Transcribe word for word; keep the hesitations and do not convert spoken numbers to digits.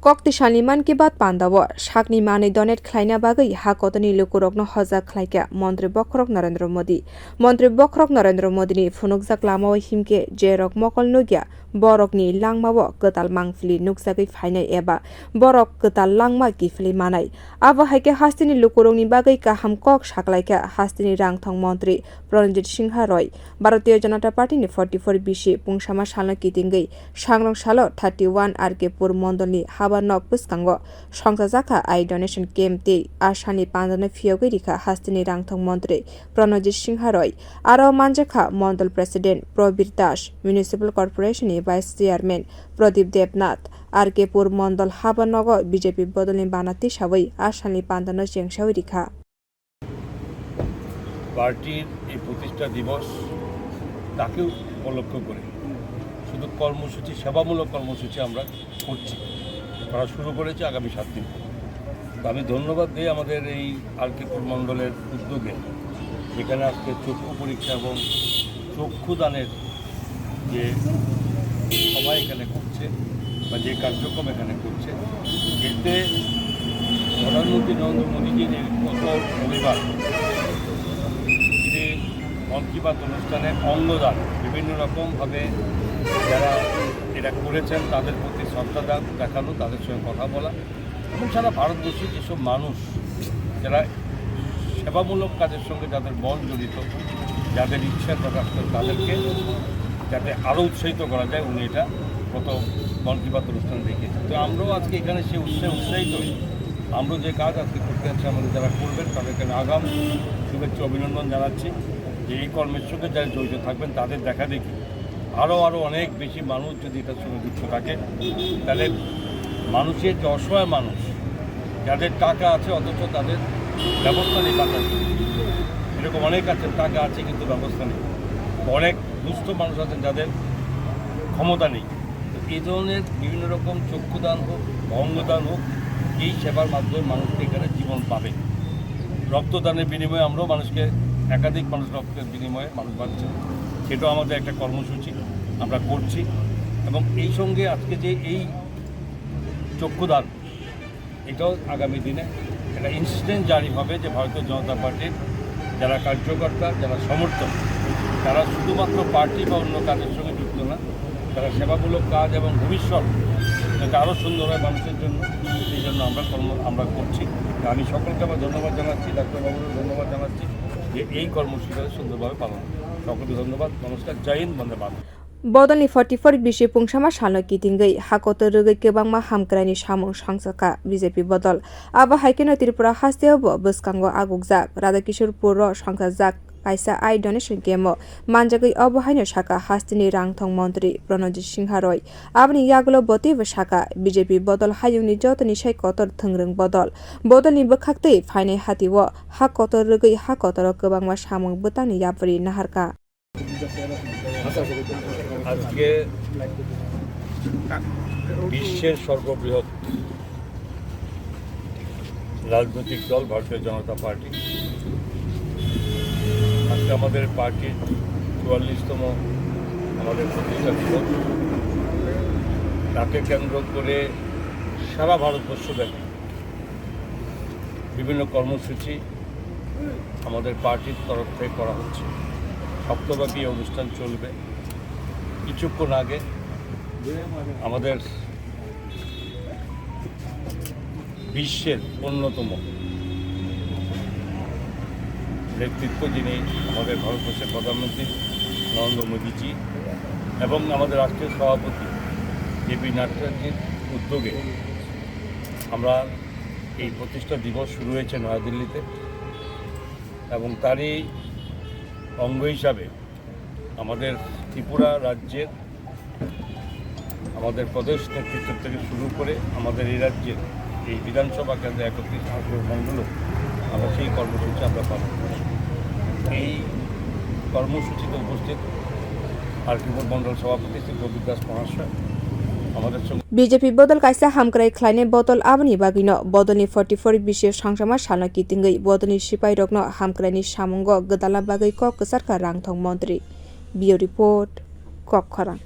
Kok twi salni Mann Ki Baat pandao sakni manwi donate khlaina bagwi ha kotorni lukurokno hojak khlaikha Montri Bokhorok Narendra Modi. Montri Bokhorok Narendra Modini phunukjak lamao himkhe jerok mokol nukya borokni langmao kwtal mangpili nukjagwi phainai eba borok kwtal langma kiphilwi manai. Abo hai khe hasteni lukurokni bagwi kaham kok saklaikha hasteni rangthong montri Pranajit Singha Roy. Bharatiya Janata Party ni forty-four bisi pungsama salno kitingwi sangrong salo thirty-one R K Pur mondolni haba nok bwskango songchajakha ai donation camp tei a salni pandano phiyogwi rikha hasteni rangthong montri Pranajit Singha Roy. Aro manjakha mondol president Probir Das, Municipal Corporation ni vice chairman Pradip Debnath, R K Pur mondol haba nogo B J P bodolni bana tisawi a salni pandano chengsawi rikha. পার্টির এই প্রতিষ্ঠা দিবস, তাকে উপলক্ষ করে শুধু কর্মসূচি, সেবামূলক কর্মসূচি আমরা করছি, করা শুরু করেছি আগামী সাত দিন। তো আমি ধন্যবাদ দিই আমাদের এই আর কে পুর মণ্ডলের উদ্যোগে, যেখানে আজকে চক্ষু পরীক্ষা এবং চক্ষুদানের যে সভা এখানে করছে বা যে কার্যক্রম এখানে করছে, এতে প্রধানমন্ত্রী নরেন্দ্র মোদীজির এই গত রবিবার তিনি মন কি বাত অনুষ্ঠানে অঙ্গদান, বিভিন্ন রকমভাবে যারা এটা করেছেন তাদের প্রতি শ্রদ্ধা দা-, দেখানো, তাদের সঙ্গে কথা বলা এবং সারা ভারতবর্ষে যেসব মানুষ যারা সেবামূলক কাজের সঙ্গে যাদের মন জড়িত, যাদের ইচ্ছা প্রকাশ করে, তাদেরকে যাতে আরও উৎসাহিত করা যায়, উনি এটা গত মন কি বাত অনুষ্ঠানে দেখিয়েছেন। তো আমরাও আজকে এখানে সে উৎসাহে উৎসাহিত হই। আমরা যে কাজ আজকে করতে যাচ্ছি, আমাদের যারা করবেন, তাদেরকে আমি আগাম শুভেচ্ছা অভিনন্দন জানাচ্ছি যে এই কর্মের সঙ্গে যারা জড়িত থাকবেন, তাদের দেখা দেখি আরও, আরও অনেক বেশি মানুষ যদি এটার সঙ্গে যুক্ত থাকে, তাহলে মানুষের যে অসহায় মানুষ, যাদের টাকা আছে অথচ তাদের ব্যবস্থা নেই টাকার, এরকম অনেক আছে, টাকা আছে কিন্তু ব্যবস্থা নেই। অনেক দুস্থ মানুষ আছেন যাদের ক্ষমতা নেই। তো এই ধরনের বিভিন্ন রকম চক্ষুদান হোক বা অঙ্গদান হোক, এই সেবার মাধ্যমে মানুষকে এখানে জীবন পাবে। রক্তদানের বিনিময়ে আমরাও মানুষকে, একাধিক মানুষ রক্তের বিনিময়ে মানুষ বাঁচছে, সেটাও আমাদের একটা কর্মসূচি আমরা করছি। এবং এই সঙ্গে আজকে যে এই চক্ষুদান, এটাও আগামী দিনে একটা ইনস্ট্যান্ট জারি হবে যে ভারতীয় জনতা পার্টির যারা কার্যকর্তা, যারা সমর্থক, তারা শুধুমাত্র পার্টি বা অন্য কাজের সঙ্গে যুক্ত না, তারা সেবামূলক কাজ এবং ভবিষ্যৎ যাতে আরও সুন্দর হয় মানুষের জন্য, সেই জন্য আমরা কর্ম, আমরা করছি। আমি সকলকে আবার ধন্যবাদ জানাচ্ছি, ডাক্তারবাবুরও ধন্যবাদ জানাচ্ছি যে এই কর্মসূচিটা সুন্দরভাবে পালন। সকলকে ধন্যবাদ, নমস্কার, জয় হিন্দ, বন্দে মাতরম। Bodolni forty-four bisi pungsama salno kitingwi ha kotor rwgwi kwbangma hamkraini samung songchakha B J P bodol. Abo hai kheno Tripura hasteo bo bwskango agukjak Radhakishore Puro songchajak kaisa eye donation camp o manjagwi obo haino sakha hasteni rangthong montri Pranajit Singha Roy. Aboni yagulo bo teibo sakha B J P bodol hayungni jotoni sai kotor thwngrwng bodol. Bodolni bwkhaktwi phainai hatio ha kotor rwgwi ha kotoro kwbangma samung bwtangni yapri naharkha. আজকে বিশ্বের সর্ববৃহৎ রাজনৈতিক দল ভারতীয় জনতা পার্টি, আজকে আমাদের পার্টির চুয়াল্লিশতম আমাদের প্রতিষ্ঠা দিবস। তাকে কেন্দ্র করে সারা ভারতবর্ষব্যাপী বিভিন্ন কর্মসূচি আমাদের পার্টির তরফ থেকে করা হচ্ছে। সপ্তাহব্যাপী এই অনুষ্ঠান চলবে। কিছুক্ষণ আগে আমাদের বিশ্বের অন্যতম নেতৃত্ব, যিনি আমাদের ভারতবর্ষের প্রধানমন্ত্রী নরেন্দ্র মোদীজি এবং আমাদের রাষ্ট্রীয় সভাপতি জে পি নাড্ডাজির উদ্যোগে আমরা এই প্রতিষ্ঠা দিবস শুরু হয়েছে নয়াদিল্লিতে, এবং তারই অঙ্গ হিসাবে আমাদের ত্রিপুরা রাজ্যের আমাদের প্রদেশ নেতৃত্ব থেকে শুরু করে আমাদের এই রাজ্যের এই বিধানসভা কেন্দ্র একত্রিশ আসন মণ্ডলও আমরা সেই কর্মসূচি আমরা পালন করি। এই কর্মসূচিতে উপস্থিত আর কে পুর মণ্ডল সভাপতি শ্রী প্রদীপ দাস মহাশয় আমাদের সঙ্গে B J P bodol kaisa hamkrai khlainai bodol, aboni bagwino bodolni forty-four bisi songchama salno kitingwi bodolni sipairokno hamkraini samungo gwdalna bagwi kok kwcharkha rangthong montri. Bureau Report, Kokkhorang.